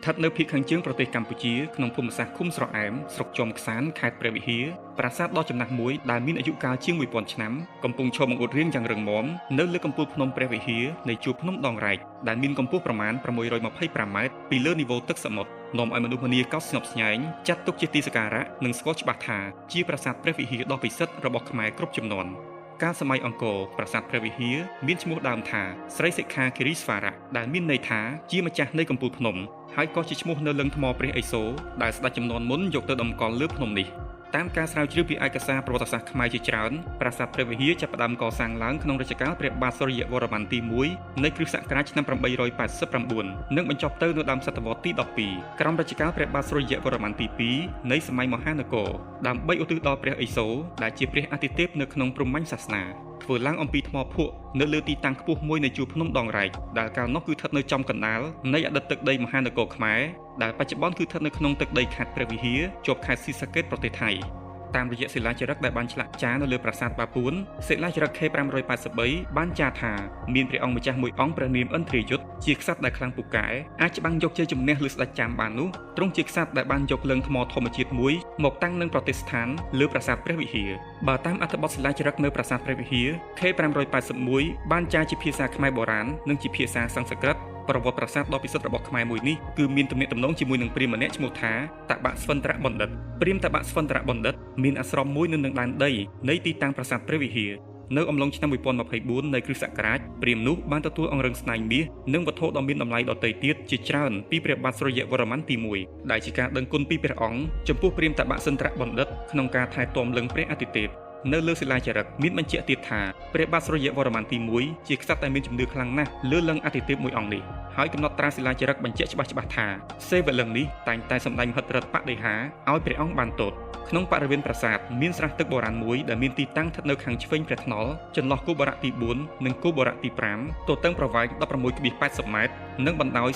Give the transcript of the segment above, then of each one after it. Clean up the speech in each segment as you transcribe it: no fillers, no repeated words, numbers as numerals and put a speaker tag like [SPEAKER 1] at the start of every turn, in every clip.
[SPEAKER 1] ស្ថិតនៅភាគខាងជើងប្រទេសកម្ពុជាក្នុងភូមិសាស្ត្រឃុំស្រអែមស្រុកជាំក្សាន្តខេត្តព្រះវិហារប្រាសាទដ៏ចំណាស់មួយដែលមានអាយុកាលជាង1000ឆ្នាំកំពុងឈរបង្អួតរាងយ៉ាងរឹងមាំនៅលើកំពូលភ្នំព្រះវិហារនៃជួរភ្នំដងរែកដែលមានកម្ពស់ប្រមាណ625ម៉ែត្រពីលើនីវ៉ូទឹកសមុទ្រនាំឲ្យមនុស្សម្នាកោតស្ញប់ស្ញែងចាត់ទុកជាទីសក្ការៈនិងស្គាល់ច្បាស់ថាជាប្រាសាទព្រះវិហារដ៏ពិសិដ្ឋរបស់ខ្មែរគ្រប់ជំនាន់កាលសម័យអង្គរប្រាសាទព្រះវិហារមានឈ្មោះដើមថាស្រីសិក្ខាគិរីស្វារៈដែលមានន័យថាជាម្ចាស់នៃកំពូលភ្នំហើយក៏ជាឈ្មោះនៅលឹងថ្មព្រះឥសូរដែលស្ដេចចំនួនមុនយកទៅតម្កល់លើភ្នំនេះតាមការស្រាវជ្រាវពីឯកសារប្រវត្តិសាស្ត្រខ្មែរជាច្រើនប្រាសាទព្រះវិហារចាប់ផ្ដើមកសាងឡើងក្នុងរជ្ជកាលព្រះបាទសូរ្យវរ្ម័នទី1នៃគ្រិស្តសករាជឆ្នាំ889និងបញ្ចប់ទៅនៅដើមសតវត្សទី12ក្រោមរជ្ជកាលព្រះបាទសូរ្យវរ្ម័នទី2នៃសម័យមហានគរដើម្បីឧទ្ទិសដល់ព្រះឥសូរដែលជាព្រះអាទិទេពនៅក្នុងព្រហ្មញ្ញសាសនាធ្វើឡើងអំពីថ្មភក់នៅលើទីតាំងខ្ពស់មួយនៃជួរភ្នំដងរែកដែលកាលនោះគឺស្ថិតនៅចំកណ្ដាលនៃអតីតទឹកដីមហានគរខ្មែរដែលបច្ចុប្បន្នគឺស្ថិតនៅក្នុងទឹកដីខេត្តព្រះវិហារជាប់ខេត្តស៊ីសាកេតប្រទេសថៃតាមរយៈសិលាចារឹកដែលបានឆ្លាក់ចារនៅលើប្រាសាទបាពួនសិលាចារឹក K583 បានចារថាមានព្រះអង្គម្ចាស់មួយអង្គព្រះនាមឥន្ទ្រាយុទ្ធជាក្សត្រដែលខ្លាំងពូកែអាចច្បាំងយកជ័យជំនះលើស្ដេចចាមបាននោះទ្រង់ជាក្សត្រដែលបានយកលឹងថ្មធម្មជាតិមួយមកតាំងនឹងប្រតិស្ថានលើប្រាសាទព្រះវិហារបើតាមអត្ថបទសិលាចារឹកនៅប្រាសាទព្រះវិហារ K581 បានចារជាភាសាខ្មែរបុរាណនិងជាភាសាសំស្ក្រឹតប្រវត្តិប្រាសាទដ៏ពិសិដ្ឋរបស់ខ្មែរមួយនេះគឺមានទំនាក់ទំនងជាមួយនឹងព្រាហ្មណ៍ម្នាក់ឈ្មោះថាតបៈស្វន្តរបណ្ឌិតព្រាហ្មណ៍តបៈស្វន្តរបណ្ឌិតមានអាស្រមមួយនៅនឹងដែនដីនៃទីតាំងប្រាសាទព្រះវិហារនៅអំឡុងឆ្នាំ1024នៃគ្រិស្តសករាជព្រាហ្មណ៍នោះបានទទួលអង្រឹងស្នែងមាសនិងវត្ថុដ៏មានតម្លៃដទៃទៀតជាច្រើនពីព្រះបាទសូរ្យវរ្ម័នទី1ដែលជាការដឹងគុណពីព្រះអង្គចំពោះព្រាហ្មណ៍តបៈសិន្ទ្របណ្ឌិតក្នុងការថែទាំលឹងព្រះអាទិទេពនៅលើសិលាចារឹកមានបញ្ជាក់ទៀតថាព្រះបាទសូរ្យវរ្ម័នទី1ជាក្សត្រដែលមានជំនឿខ្លាំងណាស់លើលឹងអាទិទេពមួយអង្គនេះហើយកំណត់ត្រាសិលាចារឹកបញ្ជាក់ច្បាស់ថាសេវលឹងនេះតែងតែសម្ដែងមហិទ្ធិឫទ្ធិបដិហាឲ្យព្រះអង្គបានទតក្នុងបរិវេណប្រាសាទមានស្រះទឹកបុរាណមួយដែលមានទីតាំងស្ថិតនៅខាងឆ្វេងព្រះថ្នល់ចន្លោះគោបុរៈទី4និងគោបុរៈទី5ទទឹងប្រវែង 16.80 ម៉ែត្រនិងបណ្ដោយ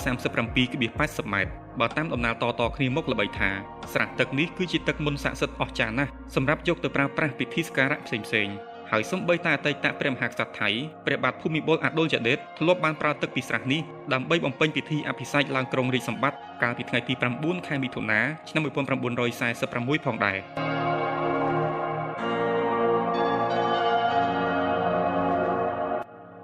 [SPEAKER 1] 37.80 ម៉ែត្របើតាមដំណើរតៗគ្នាមកល្បីថាស្រះទឹកនេះគឺជាទឹកមន្តស័ក្តិសិទ្ធិអស្ចារ្យណាស់សម្រាប់យកទៅប្រើប្រាស់ពិធីសក្ការៈផ្សេងៗហើយសូម្បីតែអតីតព្រះមហាក្សត្រថៃព្រះបាទភូមិពលអឌុលយដេតធ្លាប់បានប្រើទឹកពីស្រះនេះដើម្បីបំពេញពិធីអភិសេកឡើងក្រុងរាជសម្បត្តិកាលពីថ្ងៃទី9ខែមិថុនាឆ្នាំ1946ផងដែរ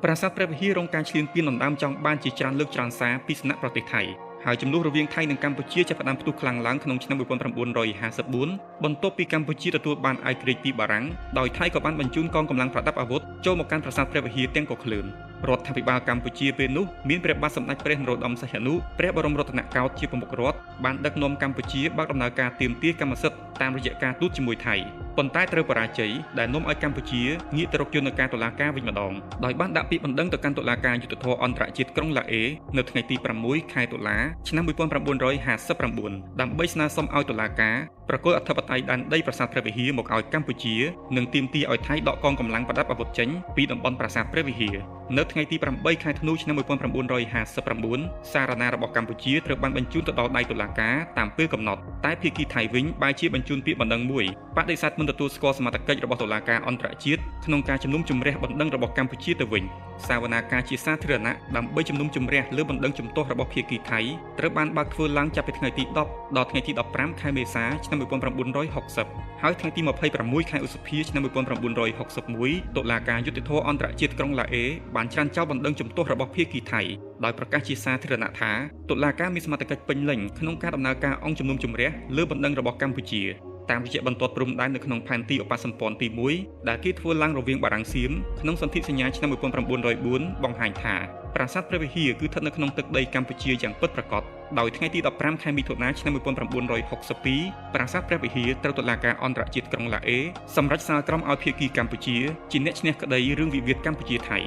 [SPEAKER 1] ប្រាសាទព្រះវិហាររងការឈ្លានពានដណ្ដើមចង់បានជាច្រើនលើកច្រើនសារពីសំណាក់ប្រទេសថៃហើយចំនួនរវាងថៃនិងកម្ពុជាចាប់ផ្ដើមផ្ទុះខ្លាំងឡើងក្នុងឆ្នាំ1954បន្ទាប់ពីកម្ពុជាទទួលបានឯករាជ្យពីបារាំងដោយថៃក៏បានបញ្ជូនកងកម្លាំងប្រដាប់អាវុធចូលមកកាន់ប្រាសាទព្រះវិហារទាំងកក្លឿនរដ្ឋាភិបាលកម្ពុជាពេលនោះមានព្រះបាទសម្ដេចព្រះនរោត្តមសីហនុព្រះបរមរតនកោដ្ឋជាប្រមុខរដ្ឋបានដឹកនាំកម្ពុជាបើកដំណើរការទាមទារកម្មសិទ្ធិតាមរយៈការទូតជាមួយថៃប៉ុន្តែត្រូវបរាជ័យដែលនាំឲ្យកម្ពុជាងាកទៅរកយន្តការតុលាការវិញម្ដងដោយបានដាក់ពាក្យបណ្ដឹងទៅកាន់តុលាការយុត្តិធម៌អន្តរជាតិក្រុងឡាអេនៅថ្ងៃទី6ខែតុលាឆ្នាំ1959ដើម្បីស្នើសុំឲ្យតុលាការប្រគល់អធិបតេយ្យដែនដីប្រាសាទព្រះវិហារមកឲ្យកម្ពុជានិងទាមទារឲ្យថៃដកកងកម្លាំងប្រដាប់អាវុធចេញពីតំបន់ប្រាសាទព្រះវិហារនៅថ្ងៃទី8ខែធ្នូឆ្នាំ1959សារណារបស់កម្ពុជាត្រូវបានបញ្ជូនទៅដល់ដៃតុលាការតាមពេលកំណត់តែភាគីថៃវិញបែរជាបញ្ជូនពាក្យបណ្ដឹងមួយបដិសេធមិនទទួលស្គាល់សមត្ថកិច្ចរបស់តុលាការអន្តរជាតិក្នុងការជំនុំជម្រះបណ្ដឹងរបស់កម្ពុជាទៅវិញសវនាការជាសាធារណៈដើម្បីជំនុំជម្រះលើបណ្ដឹងជំទាស់របស់ភាគីថៃត្រូវបានបើកធ្វើឡើងចាប់ពីថ្ងៃទី10ដល់ថ្ងៃទី15ខែមេសាឆ្នាំ1960ហើយថ្ងៃទី26ខែឧសភាឆ្នាំ1961តុលាការយុត្តិធម៌អន្តរជាតិក្រុងឡាអេបានច្រានចោលបណ្ដឹងជំទាស់របស់ភាគីថៃដោយប្រកាសជាសាធារណៈថាតុលាការមានសមត្ថកិច្ចពេញលេញក្នុងការដំណើរការអង្គជំនុំជម្រះលើបណ្ដឹងរបស់កម្ពុជាតាមរយៈបន្ទាត់ព្រំដែននៅក្នុងផែនទីឧបសម្ព័ន្ធទី1ដែលគេធ្វើឡើងរវាងបារាំងសៀមក្នុងសន្ធិសញ្ញាឆ្នាំ1904បង្ហាញថាប្រាសាទព្រះវិហារគឺស្ថិតនៅក្នុងទឹកដីកម្ពុជាយ៉ាងពិតប្រាកដដោយថ្ងៃទី15ខែមិថុនាឆ្នាំ1962ប្រាសាទព្រះវិហារត្រូវតុលាការអន្តរជាតិក្រុងឡាអេសម្រេចសាលក្រមឲ្យភាគីកម្ពុជាជាអ្នកឈ្នះក្តីរឿងវិវាទកម្ពុជាថៃ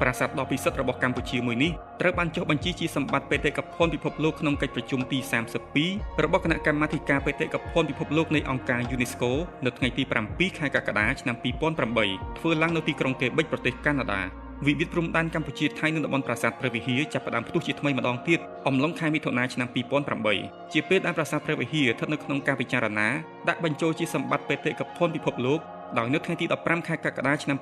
[SPEAKER 1] ប្រាសាទដ៏ពិសិដ្ឋរបស់កម្ពុជាមួយនេះត្រូវបានចុះបញ្ជីជាសម្បត្តិបេតិកភណ្ឌពិភពលោកក្នុងកិច្ចប្រជុំទី32របស់គណៈកម្មាធិការបេតិកភណ្ឌពិភពលោកនៃអង្គការ UNESCO នៅថ្ងៃទី7ខែកក្កដាឆ្នាំ2008ធ្វើឡើងនៅទីក្រុងកេបិចប្រទេសកាណាដាវិវាទព្រំដែនកម្ពុជាថៃនិងតំបន់ប្រាសាទព្រះវិហារចាប់ផ្ដើមផ្ទុះជាថ្មីម្ដងទៀតអំឡុងខែមិថុនាឆ្នាំ2008ជាពេលដែលប្រាសាទព្រះវិហារស្ថិតនៅក្នុងការពិចារណាដាក់បញ្ចូលជាសម្បត្តិបេតិកភណ្ឌពិភពលោក ដោយនៅថ្ងៃទី15ខែកក្កដាឆ្នាំ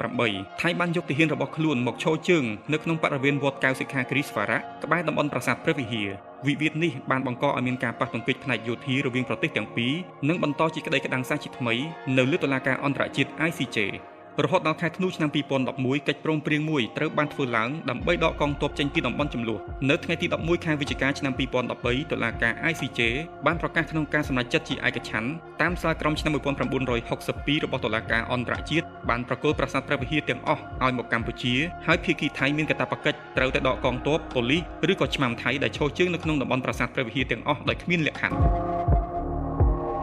[SPEAKER 1] 2008ថៃបានយកទាហានរបស់ខ្លួនមកឈរជើងនៅក្នុងបរិវេណវត្តកៅសិក្ខាគិរីស្វរៈក្បែរតំបន់ប្រាសាទព្រះវិហារវិវាទនេះបានបង្កឲ្យមានការប៉ះទង្គិចផ្នែកយោធារវាងប្រទេសទាំងពីរនិងបន្តជាក្តីក្តាំងសាជាថ្មីនៅលើតុលាការអន្តរជាតិ ICJ រហូតដល់ខែធ្នូឆ្នាំ2011កិច្ចព្រមព្រៀងមួយត្រូវបានធ្វើឡើងដើម្បីដកកងទ័ពចេញពីតំបន់ចំនួននៅថ្ងៃទី11ខែវិច្ឆិកាឆ្នាំ2013តុលាការ ICJ បានប្រកាសក្នុងការសម្រេចចិត្តជាឯកច្ឆន្ទតាមសាលក្រមឆ្នាំ1962របស់តុលាការអន្តរជាតិបានប្រគល់ប្រាសាទព្រះវិហារទាំងអស់ឲ្យមកកម្ពុជាហើយភាគីថៃមានកាតព្វកិច្ចត្រូវតែដកកងទ័ពប៉ូលីសឬក៏ឆ្មាំថៃដែលឈរជើងនៅក្នុងតំបន់ប្រាសាទព្រះវិហារទាំងអស់ដោយគ្មានលក្ខខណ្ឌ។